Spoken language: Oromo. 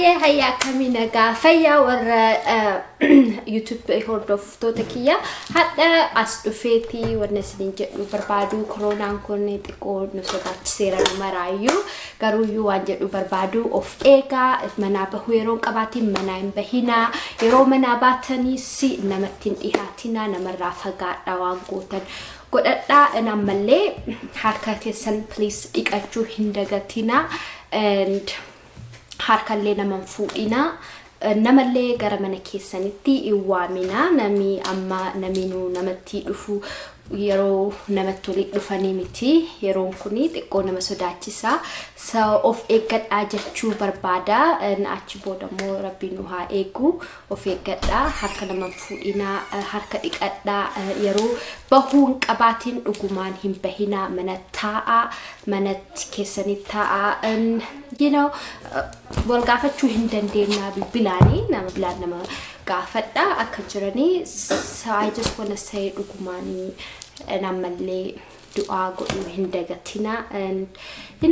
Hayyee hayyaa, akkamii, nagaa fayyaa warra YouTube hordoftoota kiyya? Hadha as dhufeeti wanna isiniin jedhu barbaadu, koronaan kun xiqqoo nu sodaachiseera nu maraayyuu. Garuuyyuu waan jedhu barbaadu, of eegaa. Manaa bahuu yeroo hin qabaatin manaa hin bahinaa. Yeroo manaa baataniis namatti hin dhihaatinaa, namarraa fagaadhaa, waan gootan godhadhaa. Ammallee harka keessan please dhiqachuu hin dagatinaa and harkallee naman fuudhinaa, namallee gara mana keessanitti hin waaminaa. Namni amma naminuu namatti dhufu yeroo namatti walitti dhufanii miti. Yeroon kun xiqqoo nama sodaachisaa. So of eeggadhaa jechuu barbaada. Achi booda immoo Rabbiin nu haa eegu. Of eeggadhaa, harka nama fuudhinaa, harka dhiqadhaa. Yeroo bahuu hin qabaatin dhugumaan hin bahinaa, mana taa'aa, manatti keessanitti taa'aa. Wal gaafachuu hin dandeenya bilbilaanii, nama bilaan nama gaafadha akka jiranii. So I just wanna say, dhugumaanii ammallee du'aa godhuu hin dagatinaa and